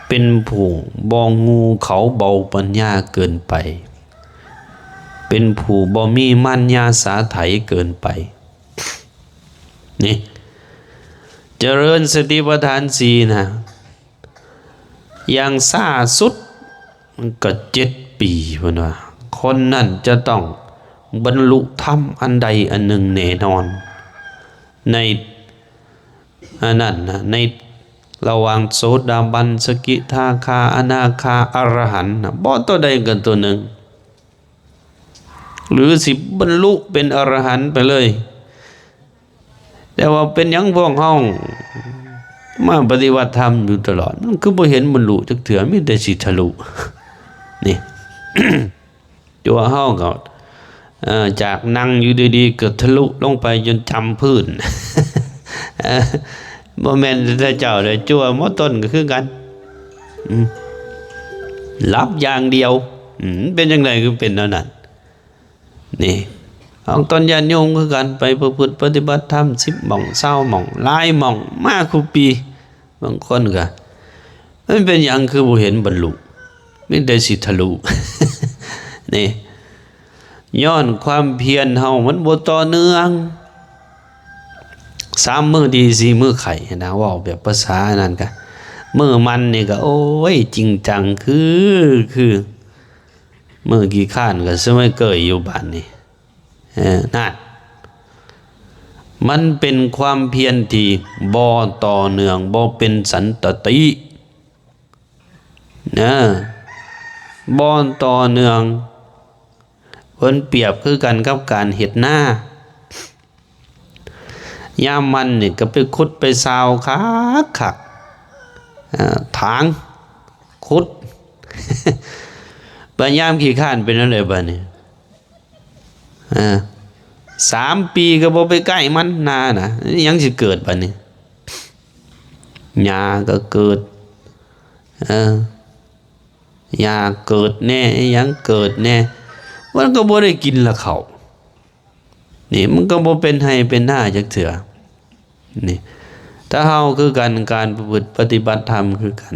ເປັນຜູ້ບໍ່ໂງ່ເຂົາເບົາປັນຍາເກີນໄປ, ເປັນຜູ້ບໍ່ມີມານຍາສາໄຖເກີນໄປ. ນີ້ ຈະເລີນສະຕິປະທານສີ່ນະ ຢ່າງຊ້າສຸດກໍເຈັດປີ ເພິ່ນວ່າ ຄົນນັ້ນຈະຕ້ອງບັນລຸທຳອັນໃດອັນໜຶ່ງແນ່ນອນ ໃນອັນນັ້ນນະ ໃນລະຫວ່າງໂສດາບັນ ສະກິທາຄາ ອະນາຄາ ອະລະຫັນນະ ບໍ່ໂຕໃດກໍໂຕໜຶ່ງ ຫຼື ຊິບັນລຸເປັນອະລະຫັນໄປເລີຍ. ແຕ່ວ່າເປັນຫຍັງພວກເຮົາມາປະຕິບັດທຳຢູ່ຕະຫຼອດ ມັນຄືບໍ່ເຫັນບັນລຸຈັກເທື່ອ ມີແຕ່ຊິທະລຸນີ້. ຕົວເຮົາກໍ ເອີ ຈາກນັ່ງຢູ່ດີໆ ກໍທະລຸລົງໄປຈົນຈຳພື້ນ. ເອີ ບໍ່ແມ່ນແຕ່ເຈົ້າເດ້ ຈົວໝໍຕົ້ນກໍຄືກັນ ອືມ ຫຼັບຢ່າງດຽວ. ອືມ ເປັນຈັ່ງໃດຄືເປັນແນວນັ້ນ? ນີ້ ອອກຕົນຍາດໂຍມຄືກັນ ໄປປະພຶດປະຕິບັດທຳສິບໝ່ອງ ຊາວໝ່ອງ ຫຼາຍໝ່ອງ ມາຄູ່ປີ. ບາງຄົນກໍ ມັນເປັນຫຍັງຄືບໍ່ເຫັນບັນລຸ ມີແຕ່ຊິທະລຸ? ນີ້ ຍ້ອນຄວາມພຽນເຮົາມັນບໍ່ຕໍ່ເນື່ອງ. ສາມມື້ດີ ສີ່ມື້ໄຂ້ນະ ເວົ້າແບບພາສານັ້ນກະ ມື້ມັນນີ້ກະ ໂອ້ຍ ຈິງຈັງ ຄື ຄື ມື້ຂີ້ຄ້ານກໍສະໄໝເກີຍຢູ່ບາດນີ້. ເອີ ນັ້ນ ມັນເປັນຄວາມພຽນທີ່ບໍ່ຕໍ່ເນື່ອງ ບໍ່ເປັນສັນຕະຕິ ນະ ບໍ່ຕໍ່ເນື່ອງ. ເພິ່ນປຽບຄືກັນກັບການເຮັດນາ. ຍາມມັນນີ້ກໍໄປຂຸດໄປຊາວຄັກໆ ເອີ ຖາງ ຂຸດ ບາດຍາມຂີ້ຄ້ານເປັນແນວໃດບາດນີ້? ເອີ ສາມປີກໍບໍ່ໄປໃກ້ມັນນານະ ຫຍັງຊິເກີດບາດນີ້? ຫຍ້າກໍເກີດ ເອີ ຫຍ້າເກີດແດ່ ອີ່ຫຍັງເກີດແດ່ ມັນກໍບໍ່ໄດ້ກິນລະເຂົ້າ. ນີ້ມັນກໍບໍ່ເປັນໄຮ່ເປັນນາຈັກເທື່ອ. ນີ້ ຖ້າເຮົາຄືກັນ ການປະພຶດປະຕິບັດທຳຄືກັນ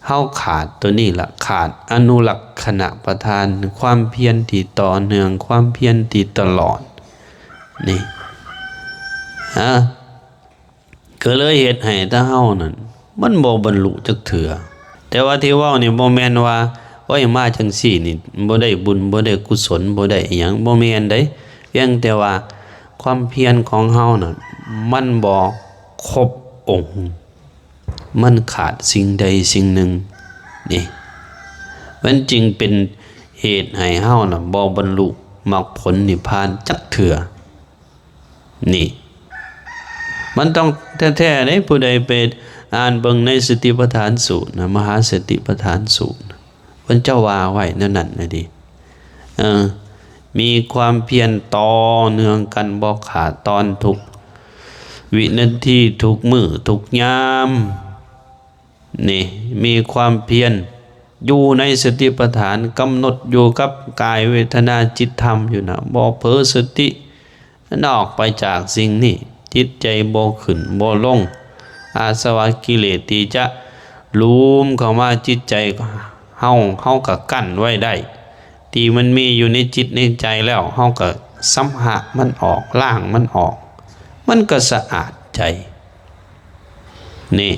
ເຮົາຂາດໂຕນີ້ລະ ຂາດອະນຸລັກຂະນະປະທານ ຄວາມພຽນທີ່ຕໍ່ເນື່ອງ ຄວາມພຽນທີ່ຕະຫຼອດ ນີ້ ອາ ກໍເລີຍເຮັດໃຫ້ແຕ່ເຮົານັ້ນ ມັນບໍ່ບັນລຸຈັກເທື່ອ. ແຕ່ວ່າທີ່ເວົ້ານີ້ບໍ່ແມ່ນວ່າ ໂອ້ຍ ມາຈັ່ງຊີ້ນີ້ ບໍ່ໄດ້ບຸນ ບໍ່ໄດ້ກຸສົນ ບໍ່ໄດ້ອີ່ຫຍັງ ບໍ່ແມ່ນເດ້. ພຽງແຕ່ວ່າຄວາມພຽນຂອງເຮົານັ້ນ ມັນບໍ່ຄົບອົງ ມັນຂາດສິ່ງໃດສິ່ງໜຶ່ງ ນີ້ ມັນຈຶ່ງເປັນເຫດໃຫ້ເຮົານະ ບໍ່ບັນລຸມັກຜົນນິບພານຈັກເທື່ອ. ນີ້ ມັນຕ້ອງແທ້ໆເດ້ ຜູ້ໃດໄປອ່ານເບິ່ງໃນສະຕິປະທານສູດນະ ມະຫາສະຕິປະທານສູດ ເພິ່ນເຈົ້າວ່າໄວ້ແນວນັ້ນນະເດ. ເອີ ມີຄວາມພຽນຕໍ່ເນື່ອງກັນບໍ່ຂາດຕອນ ທຸກວິນາທີ ທຸກມື້ທຸກຍາມ. ນີ້ ມີຄວາມພຽນຢູ່ໃນສະຕິປະຖານ ກຳນົດຢູ່ກັບກາຍ ເວທະນາ ຈິດ ທຳຢູ່ນະ ບໍ່ເຜີສະຕິນອກໄປຈາກສິ່ງນີ້. ຈິດໃຈບໍ່ຂຶ້ນບໍ່ລົງ ອາສະວະກິເລດທີ່ຈະຫຼຸມເຂົ້າມາຈິດໃຈເຮົາ ເຮົາກໍກັ້ນໄວ້ໄດ້. ທີ່ມັນມີຢູ່ໃນຈິດໃນໃຈແລ້ວ ເຮົາກໍຊຳຮະມັນອອກ ລ້າງມັນອອກ ມັນກໍສະອາດໃຈ. ນີ້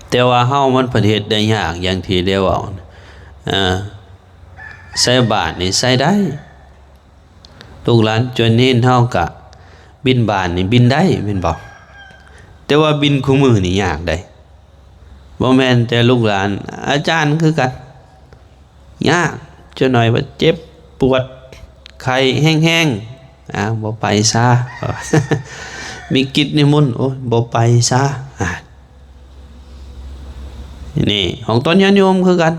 ແຕ່ວ່າເຮົາມັນພັດເຮັດໄດ້ຍາກ ຢ່າງທີ່ໄດ້ເວົ້າ ເອີ ໃສ່ບາດນີ້ໃສ່ໄດ້ ລູກຫຼານຈວນເນນເຮົາກະບິນບາດນີ້ບິນໄດ້ແມ່ນບໍ່? ແຕ່ວ່າບິນຄູ່ມື້ນີ້ຍາກໃດ໋ ບໍ່ແມ່ນແຕ່ລູກຫຼານ ອາຈານຄືກັນ ຍາກ ຈັກໜ້ອຍວ່າເຈັບປວດ ໄຂ້ແຮງໆ ອາ ບໍ່ໄປຊະ ມີກິດນິມົນ ໂອ້ຍ ບໍ່ໄປຊະ ອາ ນີ້ ຂອງຕົນຍາດໂຍມຄືກັນ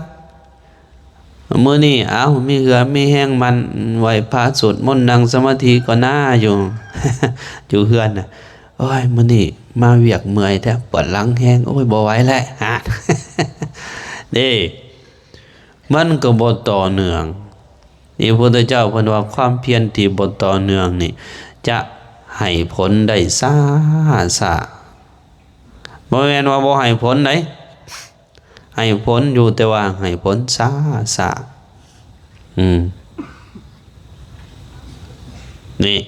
ມື້ນີ້ ເອົ້າ ມີເຫື່ອມີແຮງ ໝັ່ນໄຫວ້ພະ ສວດມົນ ນັ່ງສະມາທິກ່ອນນາ ຢູ່ ຢູ່ເຮືອນນະ ໂອ້ຍ ມື້ນີ້ມາວຽກເມື່ອຍແທ້ ປວດຫຼັງແຮງ ໂອ້ຍ ບໍ່ໄຫວແລ້ວ ອາ ເດ້ ມັນກໍບໍ່ຕໍ່ເນື່ອງ. ນີ້ ພະພຸດທະເຈົ້າເພິ່ນວ່າ ຄວາມພຽນທີ່ບໍ່ຕໍ່ເນື່ອງນີ້ ຈະໃຫ້ຜົນໄດ້ຊ້າໆ ບໍ່ແມ່ນວ່າບໍ່ໃຫ້ຜົນໃດ໋ ໃຫ້ຜົນຢູ່ ແຕ່ວ່າໃຫ້ຜົນຊ້າໆ ອືມ ນີ້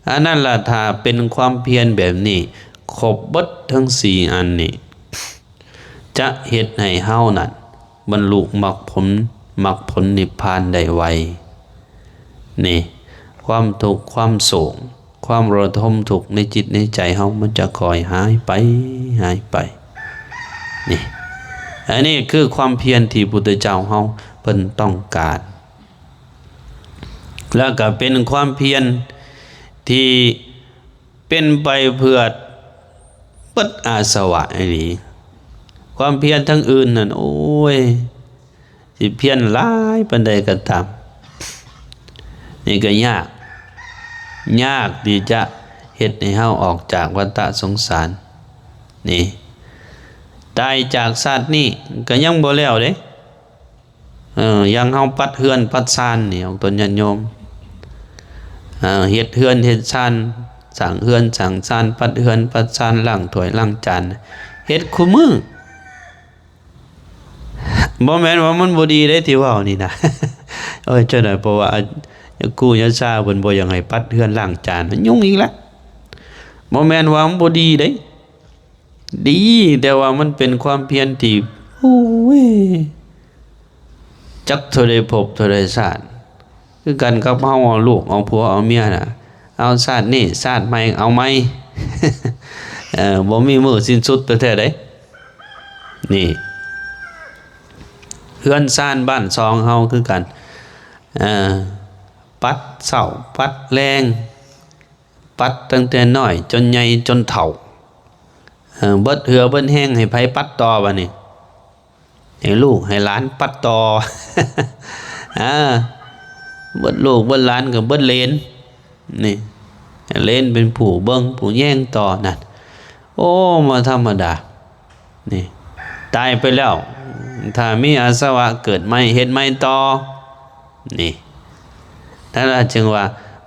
ອັນນັ້ນລະ ຖ້າເປັນຄວາມພຽນແບບນີ້ ຄົບເບິດທັງສີ່ອັນນີ້ ຈະເຮັດໃຫ້ເຮົານັ້ນບັນລຸມັກຜົນ ມັກຜົນນິບພານໄດ້ໄວ. ນີ້ ຄວາມທຸກ ຄວາມໂສກ ຄວາມລະທມທຸກໃນຈິດໃນໃຈເຮົາ ມັນຈະຄ່ອຍຫາຍໄປ ຫາຍໄປ. ນີ້ ອັນນີ້ຄືຄວາມພຽນທີ່ພຸດທະເຈົ້າເຮົາເພິ່ນຕ້ອງການ ແລ້ວກໍເປັນຄວາມພຽນທີ່ ເປັນໄປເພື່ອເບິດອາສະວະອີ່ຫຼີ. ຄວາມພຽນທາງອື່ນນັ້ນ ໂອ້ຍ ຊິພຽນຫຼາຍປານໃດກໍຕາມ ນີ້ກໍຍາກ ຍາກທີ່ຈະເຮັດໃຫ້ເຮົາອອກຈາກວັດຕະສົງສານ. ນີ້ ຕາຍຈາກຊາດນີ້ກໍຍັງບໍ່ແລ້ວເດ້. ເອີ ຢ່າງເຮົາປັດເຮືອນປັດຊານນີ້ ອອກຕົນຍາດໂຍມ ເອີ ເຮັດເຮືອນເຮັດຊານ ສ້າງເຮືອນສ້າງຊານ ປັດເຮືອນປັດຊານ ລ້າງຖ້ວຍລ້າງຈານ ເຮັດຄູ່ມື້. ບໍ່ແມ່ນວ່າມັນບໍ່ດີເດ້ທີ່ເວົ້ານີ້ນະ ໂອ້ຍ ຈັ່ງໃດ ເພາະວ່າຍາກູ່ຍາຊາເພິ່ນບໍ່ຢາກໃຫ້ປັດເຮືອນລ້າງຈານ ຍຸ່ງອີກລະ. ບໍ່ແມ່ນວ່າມັນບໍ່ດີເດ້ ດີ ແຕ່ວ່າມັນເປັນຄວາມພຽນທີ່ ໂອ້ຍ ຈັກເທົ່າໃດພົບເທົ່າໃດຊາດ ຄືກັນກັບເຮົາເອົາລູກເອົາຜົວເອົາເມຍນະ ເອົາຊາດນີ້ຊາດໃໝ່ເອົາໃໝ່ ເອີ ບໍ່ມີມື້ສິ້ນສຸດແທ້ໆເດ້. ນີ້ ເຮືອນຊານບ້ານຊ່ອງເຮົາຄືກັນ ເອີ ປັດເຊົ້າປັດແລງ ປັດຕັ້ງແຕ່ນ້ອຍຈົນໃຫຍ່ຈົນເຖົ້າ ເອີ ເບິດເຫື່ອເບິດແຮງ ໃຫ້ໃຜປັດຕໍ່ບາດນີ້? ໃຫ້ລູກໃຫ້ຫຼານປັດຕໍ່ ເອີ ເບິດລູກເບິດຫຼານກໍເບິດເຫຼນ ນີ້ ໃຫ້ເຫຼນເປັນຜູ້ເບິ່ງຜູ້ແຍງຕໍ່ນັ້ນ. ໂອ້ ບໍ່ທຳມະດາ ນີ້ ຕາຍໄປແລ້ວ ຖ້າມີອາສະວະເກີດໃໝ່ເຮັດໃໝ່ຕໍ່ ນີ້ ນັ້ນລະຈຶ່ງວ່າ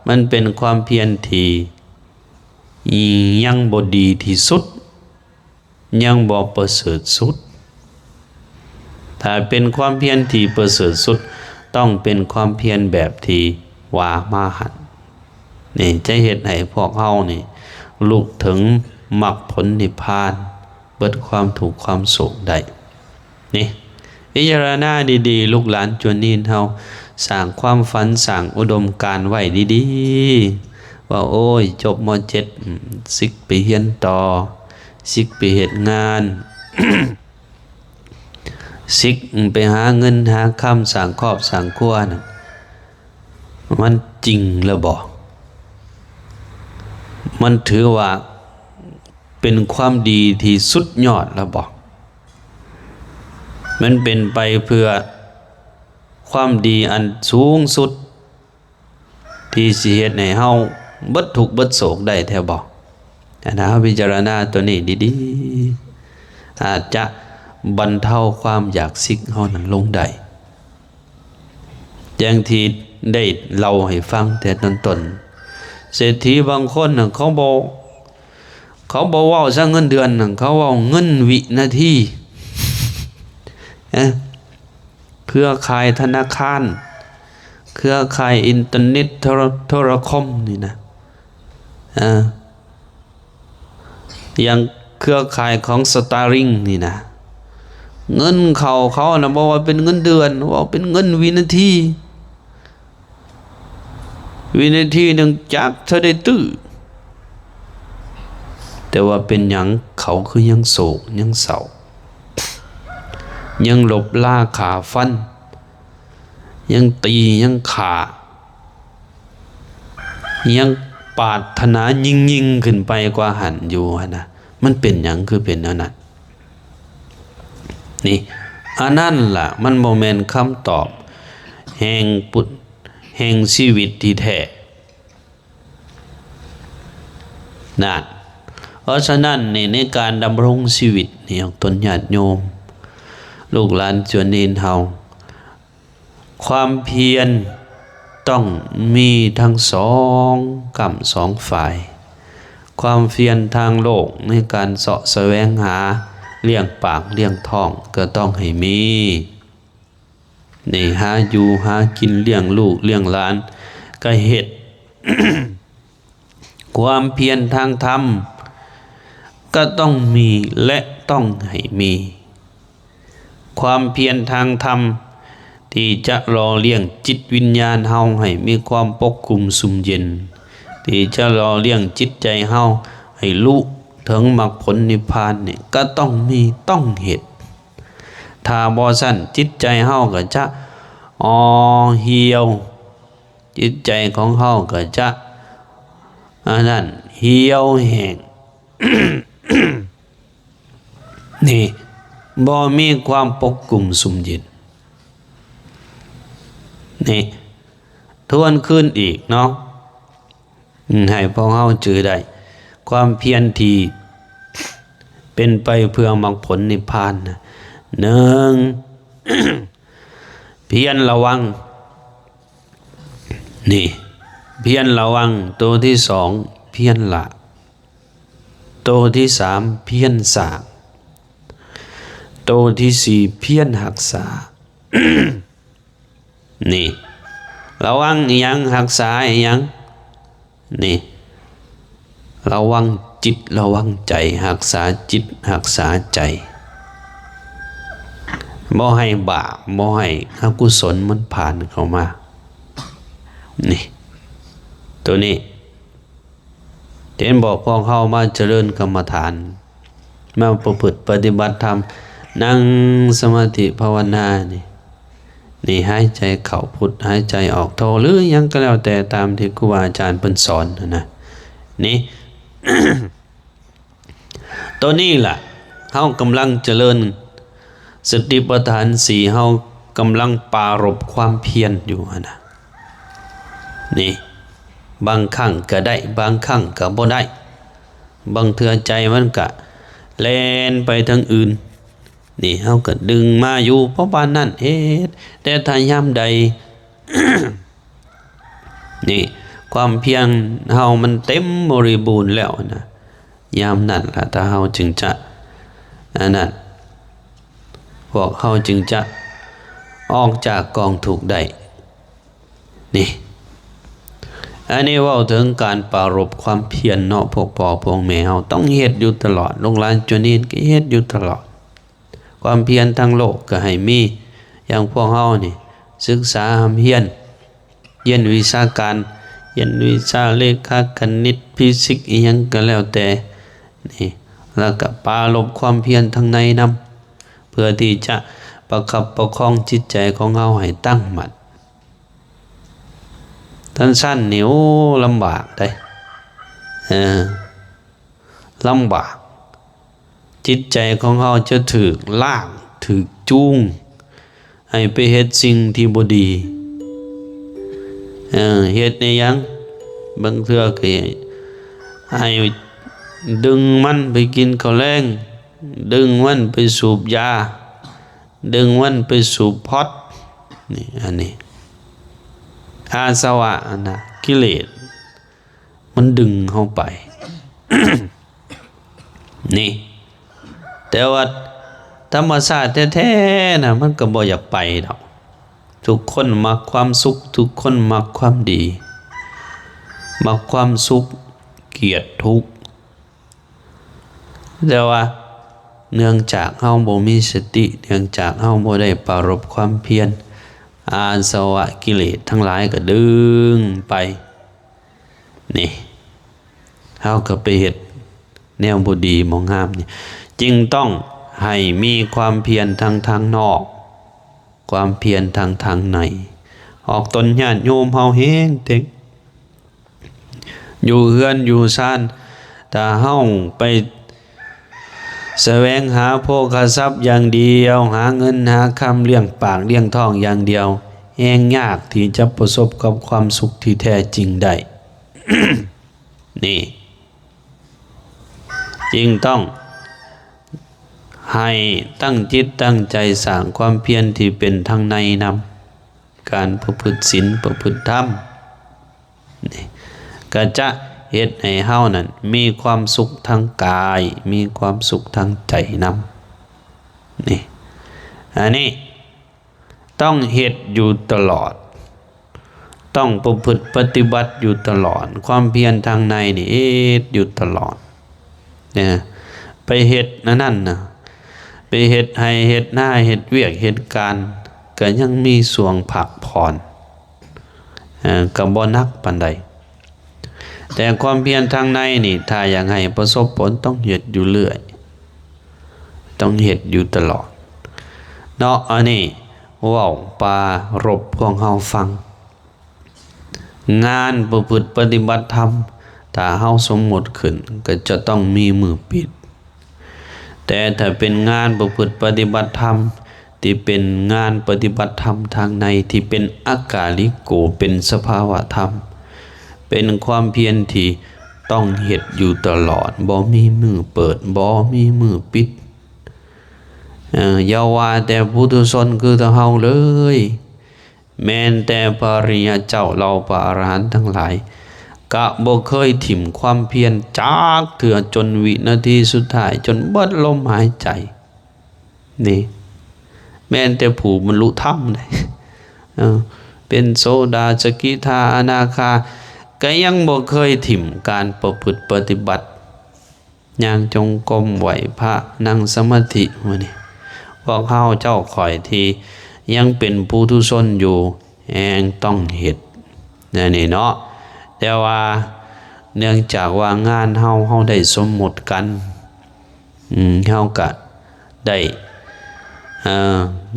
ມັນເປັນຄວາມພຽນທີ່ຍັງບໍ່ດີທີ່ສຸດ ຍັງບໍ່ປະເສີດສຸດ. ຖ້າເປັນຄວາມພຽນທີ່ປະເສີດສຸດ ຕ້ອງເປັນຄວາມພຽນແບບທີ່ວ່າມາຫັ້ນ ນີ້ຈະເຮັດໃຫ້ພວກເຮົານີ້ລຸເຖິງມັກຜົນນິບພານ ເບິດຄວາມທຸກຄວາມໂສກໄດ້. ນີ້ ພິຈາລະນາດີໆ ລູກຫຼານຈວນນີນເຮົາ ສ້າງຄວາມຝັນ ສ້າງອຸດົມການໄວ້ດີໆ ວ່າ ໂອ້ຍ ຈົບ ມ.ເຈັດ ອືມ ສິກໄປຮຽນຕໍ່ ສິກໄປເຮັດງານ ສິກໄປຫາເງິນຫາຄຳ ສ້າງຄອບສ້າງຄົວນັ້ນ ມັນຈິງແລ້ວບໍ? ມັນຖືວ່າ ເປັນຄວາມດີທີ່ສຸດຍອດແລ້ວບໍ? ມັນເປັນໄປເພື່ອຄວາມດີອັນສູງສຸດ ທີ່ຊິເຮັດໃຫ້ເຮົາເບິດທຸກເບິດໂສກໄດ້ແທ້ບໍ? ຖ້າເຮົາພິຈາລະນາຕົວນີ້ດີໆ ອາດຈະບັນເທົາຄວາມຢາກສິກເຮົານັ້ນລົງໄດ້. ຢ່າງທີ່ໄດ້ເລົ່າໃຫ້ຟັງແຕ່ຕົ້ນໆ ເສດຖີບາງຄົນນະ ເຂົາບໍ່ ເຂົາບໍ່ເວົ້າຊະເງິນເດືອນນະ ເຂົາເວົ້າເງິນວິນາທີ ເອີ ເຄືອຂ່າຍທະນາຄານ ເຄືອຂ່າຍອິນເຕີເນັດ ໂທລະ ໂທລະຄົມນີ້ນະ ເອີ ຢ່າງເຄືອຂ່າຍຂອງ Starlink ນີ້ນະ ເງິນເຂົ້າເຂົານະ ບໍ່ວ່າເປັນເງິນເດືອນ ເວົ້າເປັນເງິນວິນາທີ ວິນາທີໜຶ່ງຈັກເທົ່າໃດຕື້ ແຕ່ ຕ່ວ່າເປັນຫຍັງເຂົາຄືຍັງໂສກ ຍັງເສົ້າ ຍັງລົບລາຂ້າຟັນ ຍັງຕີ ຍັງຂ້າ ຍັງປາດຖະໜາຍິ່ງໆຂຶ້ນໄປກວ່າຫັ້ນຢູ່ຫັ້ນນະ? ມັນເປັນຫຍັງຄືເປັນແນວນັ້ນ? ນີ້ ອັນນັ້ນລະ ມັນບໍ່ແມ່ນຄຳຕອບແຫ່ງປຸ ແຫ່ງຊີວິດທີ່ແທ້. ນັ້ນ ເພາະສະນັ້ນນີ້ ໃນການດຳລົງຊີວິດນີ້ ຂອງຕົນຍາດໂຍມ ລູກຫຼານຈວນເນນເຮົາ ຄວາມພຽນຕ້ອງມີທັງສອງກ້ຳສອງຝ່າຍ. ຄວາມພຽນທາງໂລກໃນການເສາະສະແຫວງຫາລ້ຽງປາກລ້ຽງທ້ອງກໍຕ້ອງໃຫ້ມີ. ນີ້ ຫາຢູ່ຫາກິນ ລ້ຽງລູກລ້ຽງຫຼານກະເຮັດ. ຄວາມພຽນທາງທຳກະຕ້ອງມີ ແລະ ຕ້ອງໃຫ້ມີ. ຄວາມພຽນທາງທຳທີ່ຈະຫຼໍ່ລ້ຽງຈິດວິນຍານເຮົາໃຫ້ມີຄວາມປົກຄຸມຊຸ່ມເຢັນ, ທີ່ຈະຫຼໍ່ລ້ຽງຈິດໃຈເຮົາໃຫ້ລຸເຖິງມັກຜົນນິບພານນີ້ ກະຕ້ອງມີ ຕ້ອງເຮັດ. ຖ້າບໍ່ຊັ້ນ ຈິດໃຈເຮົາກໍຈະອ່ອຫ່ຽວ, ຈິດໃຈຂອງເຮົາກໍຈະ ອັນນັ້ນ ຫ່ຽວແຫ້ງ ນີ້ ບໍ່ມີຄວາມປົກຄຸມຊຸ່ມເຢັນ. ນີ້ ທວນຄືນອີກເນາະ. ອືມ ໃຫ້ພວກເຮົາຈື່ໄດ້ ຄວາມພຽນທີ່ເປັນໄປເພື່ອມັກຜົນນິບພານນະ ໜຶ່ງ ພຽນລະວັງ ນີ້ ພຽນລະວັງ. ໂຕທີສອງ ພຽນລະ. ໂຕທີສາມ ພຽນສ້າງ. ໂຕທີສີ່ ພຽນຮັກສາ. ນີ້ ລະວັງອີ່ຫຍັງ? ຮັກສາອີ່ຫຍັງ? ນີ້ ລະວັງຈິດ ລະວັງໃຈ, ຮັກສາຈິດ ຮັກສາໃຈ, ບໍ່ໃຫ້ບາບ ບໍ່ໃຫ້ອະກຸສົນມັນຜ່ານເຂົ້າມາ. ນີ້ ໂຕນີ້ ເຫັນບໍ່? ພວກເຮົາມາຈະເລີນກຳມະຖານ ມາປະພຶດປະຕິບັດທຳ ນັ່ງສະມາທິພາວະນານີ້ ນີ້ ຫາຍໃຈເຂົ້າພຸດ ຫາຍໃຈອອກໂທ ຫຼື ຫຍັງກໍແລ້ວແຕ່ ຕາມທີ່ຄູບາອາຈານເພິ່ນສອນຫັ້ນນະ. ນີ້ ໂຕນີ້ລະ ເຮົາກຳລັງຈະເລີນສະຕິປະທານສີ່ ເຮົາກຳລັງປາລົບຄວາມພຽນຢູ່ຫັ້ນນະ. ນີ້ ບາງຄັ້ງກະໄດ້ ບາງຄັ້ງກະບໍ່ໄດ້, ບາງເທື່ອໃຈມັນກະແລ່ນໄປທາງອື່ນ. ນີ້ ເຮົາກະດຶງມາຢູ່ປະມານນັ້ນເຮັດ, ແຕ່ຖ້າຍາມໃດ ນີ້ ຄວາມພຽນເຮົາມັນເຕັມບໍລິບູນແລ້ວນະ, ຍາມນັ້ນລະ ຖ້າເຮົາຈຶ່ງຈະ ອັນນັ້ນ ພວກເຮົາຈຶ່ງຈະອອກຈາກກອງທຸກໄດ້. ນີ້ ອັນນີ້ເວົ້າເຖິງການປາລົບຄວາມພຽນເນາະ, ພວກພໍ່ພວກແມ່ເຮົາຕ້ອງເຮັດຢູ່ຕະຫຼອດ, ລູກຫຼານຈຸນີນກໍເຮັດຢູ່ຕະຫຼອດ. ຄວາມພຽນທາງໂລກກໍໃຫ້ມີ, ຢ່າງພວກເຮົານີ້ ສຶກສາຮ່ຳຮຽນ, ຮຽນວິຊາການ, ຮຽນວິຊາເລຂາຄະນິດ, ຟີຊິກ ອີ່ຫຍັງກໍແລ້ວແຕ່ ນີ້ ແລ້ວກໍປາລົບຄວາມພຽນທາງໃນນຳ ເພື່ອທີ່ຈະປະຄັບປະຄອງຈິດໃຈຂອງເຮົາໃຫ້ຕັ້ງໝັ້ນ. ທັງຊັ້ນນີ້ ໂອ້ ລຳບາກເດ້ ເອີ ລຳບາກ. ຈິດໃຈຂອງເຮົາຈະຖືກລາກ ຖືກຈູງ ໃຫ້ໄປເຮັດສິ່ງທີ່ບໍ່ດີ. ເອີ ເຮັດອີ່ຫຍັງ? ບາງເທື່ອກໍໃຫ້ດຶງມັນໄປກິນເຂົ້າແລງ, ດຶງມັນໄປສູບຢາ, ດຶງມັນໄປສູບພອດ. ນີ້ ອັນນີ້ ອາສະວະຫັ້ນນະ ກິເລດ ມັນດຶງເຮົາໄປ ນີ້. ແຕ່ວ່າທຳມະຊາດແທ້ໆນະ ມັນກໍບໍ່ຢາກໄປດອກ. ທຸກຄົນມັກຄວາມສຸກ, ທຸກຄົນມັກຄວາມດີ, ມັກຄວາມສຸກ, ກຽດທຸກ. ແຕ່ວ່າເນື່ອງຈາກເຮົາບໍ່ມີສະຕິ, ເນື່ອງຈາກເຮົາບໍ່ໄດ້ປາລົບຄວາມພຽນ, ອາສະວະກິເລດທັງຫຼາຍກໍດຶງໄປ. ນີ້ ເຮົາກໍໄປເຮັດ ແນວບໍ່ດີບໍ່ງາມນີ້ ຈຶ່ງຕ້ອງໃຫ້ມີຄວາມພຽນທັງທາງນອກ ຄວາມພຽນທັງທາງໃນ. ອອກຕົນຍາດໂຍມເຮົາແຮງເຕັກ ຢູ່ເຮືອນຢູ່ຊານ ຖ້າເຮົາໄປສະແຫວງຫາໂພຄະຊັບຢ່າງດຽວ ຫາເງິນຫາຄຳລ້ຽງປາກລ້ຽງທ້ອງຢ່າງດຽວ ແຮງຍາກທີ່ຈະປະສົບກັບຄວາມສຸກທີ່ແທ້ຈິງໄດ້. ນີ້ ຈຶ່ງຕ້ອງໃຫ້ຕັ້ງຈິດຕັ້ງໃຈສ້າງຄວາມພຽນທີ່ເປັນທາງໃນນຳ ການປະພຶດສິນປະພຶດທຳ ນີ້ ກໍຈະເຮັດໃຫ້ເຮົານັ້ນມີຄວາມສຸກທາງກາຍ ມີຄວາມສຸກທາງໃຈນຳ ນີ້ ອັນນີ້ ຕ້ອງເຮັດຢູ່ຕະຫຼອດ ຕ້ອງປະພຶດປະຕິບັດຢູ່ຕະຫຼອດ ຄວາມພຽນທາງໃນນີ້ເຮັດຢູ່ຕະຫຼອດນະ ໄປເຮັດອັນນັ້ນນະ ໄປເຮັດໄຮ່ເຮັດນາ ເຮັດວຽກເຮັດການ ກໍຍັງມີຊ່ວງພັກຜ່ອນ ເອີ ກໍບໍ່ໜັກປານໃດ. ແຕ່ຄວາມພຽນທາງໃນນີ້ ຖ້າຢາກໃຫ້ປະສົບຜົນ ຕ້ອງເຮັດຢູ່ເລື້ອຍ ຕ້ອງເຮັດຢູ່ຕະຫຼອດເນາະ. ອັນນີ້ເວົ້າປາລົບພວກເຮົາຟັງ ງານປະພຶດປະຕິບັດທຳ ຖ້າເຮົາສົມມຸດຂຶ້ນ ກໍຈະຕ້ອງມີມື້ປິດ. ແຕ່ຖ້າເປັນງານປະພຶດປະຕິບັດທຳ ທີ່ເປັນງານປະຕິບັດທຳທາງໃນ ທີ່ເປັນອາກາລິໂກ ເປັນສະພາວະທຳ ເປັນຄວາມພຽນທີ່ຕ້ອງເຮັດຢູ່ຕະຫຼອດ ບໍ່ມີມື້ເປີດ ບໍ່ມີມື້ປິດ. ເອີ ຢ່າວ່າແຕ່ປຸຖຸຊົນຄືເຮົາເລີຍ ແມ່ນແຕ່ພະອະລິຍະເຈົ້າ ເຫຼົ່າພະອະລະຫັນທັງຫຼາຍ ກະບໍ່ເຄີຍຖິ້ມຄວາມພຽນຈັກເທື່ອ ຈົນວິນາທີສຸດທ້າຍ ຈົນເບິດລົມຫາຍໃຈ. ນີ້ ແມ່ນແຕ່ຜູ້ບັນລຸທຳເດ້ ເອີ ເປັນໂສດາ ສະກິທາ ອະນາຄາ ກະຍັງບໍ່ເຄີຍຖິ້ມການປະພຶດປະຕິບັດ ຍ່າງຈົງກົມ ໄຫວ້ພະ ນັ່ງສະມາທິ. ມື້ນີ້ພວກເຮົາເຈົ້າຂ້ອຍທີ່ຍັງເປັນປຸຖຸຊົນຢູ່ ແຮ່ງຕ້ອງເຮັດແນວນີ້ເນາະ. ແຕ່ວ່າເນື່ອງຈາກວ່າງານເຮົາ ເຮົາໄດ້ສົມມຸດກັນ ອືມ ເຮົາກະໄດ້ ເອີ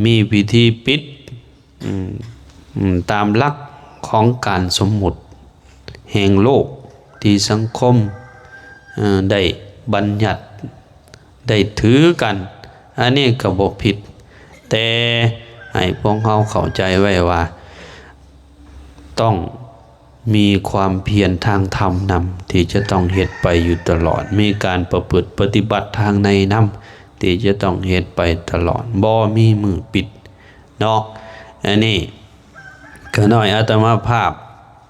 ມີພິທີປິດ ອືມ ອືມ ຕາມຫຼັກຂອງການສົມມຸດແຫ່ງໂລກ ທີ່ສັງຄົມ ເອີ ໄດ້ບັນຍັດ ໄດ້ຖືກັນ ອັນນີ້ກໍບໍ່ຜິດ ແຕ່ໃຫ້ພວກເຮົາເຂົ້າໃຈໄວ້ວ່າ ຕ້ອງມີຄວາມພຽນທາງທຳນຳ ທີ່ຈະຕ້ອງເຮັດໄປຢູ່ຕະຫຼອດ ມີການປະພຶດປະຕິບັດທາງໃນນຳ ທີ່ຈະຕ້ອງເຮັດໄປຕະຫຼອດ ບໍ່ມີມື້ປິດເນາະ. ອັນນີ້ ຂ້ານ້ອຍອາດຕະມະພາບ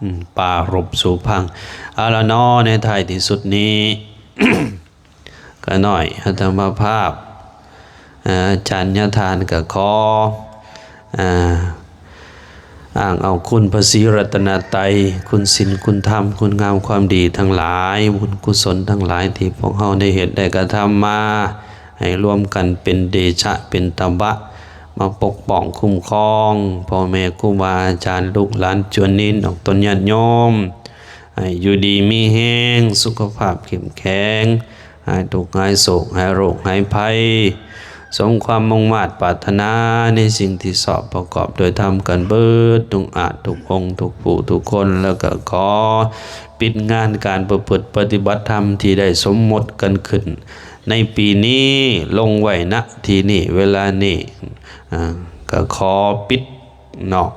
ອືມ ປາລົບສູ່ຟັງ ເອົາລະເນາະ ໃນທ້າຍທີ່ສຸດນີ້ ຂ້ານ້ອຍອາດຕະມະພາບ ອາ ອາຈານຍະທ່ານກໍຂໍ ອາ ອ້າງເອົາຄຸນພະສີລັດຕະນະໄຕ ຄຸນສິນຄຸນທຳ ຄຸນງາມຄວາມດີທັງຫຼາຍ ບຸນກຸສົນທັງຫຼາຍທີ່ພວກເຮົາໄດ້ເຮັດໄດ້ກະທຳມາ ໃຫ້ລວມກັນເປັນເດຊະເປັນຕະບະ ມາປົກປ້ອງຄຸ້ມຄອງພໍ່ແມ່ຄູບາອາຈານ ລູກຫຼານຈວນນິນ ອອກຕົນຍາດໂຍມ ໃຫ້ຢູ່ດີມີແຮງ ສຸຂະພາບເຂັ້ມແຂງ ຫາຍທຸກຫາຍໂສກ ຫາຍໂລກຫາຍໄພ ສົມຄວາມມຸ່ງມາດປາດຖະໜາ ໃນສິ່ງທີ່ຊອບປະກອບດ້ວຍທຳກັນເບິດ ທຸກອາດທຸກອົງ ທຸກຜູ້ທຸກຄົນ ແລ້ວກໍຂໍປິດງານການປະພຶດປະຕິບັດທຳທີ່ໄດ້ສົມມຸດກັນຂຶ້ນໃນປີນີ້ ລົງໄວ້ ນະ ທີ່ນີ້ ເວລານີ້ ອາ ກໍຂໍປິດເນາະ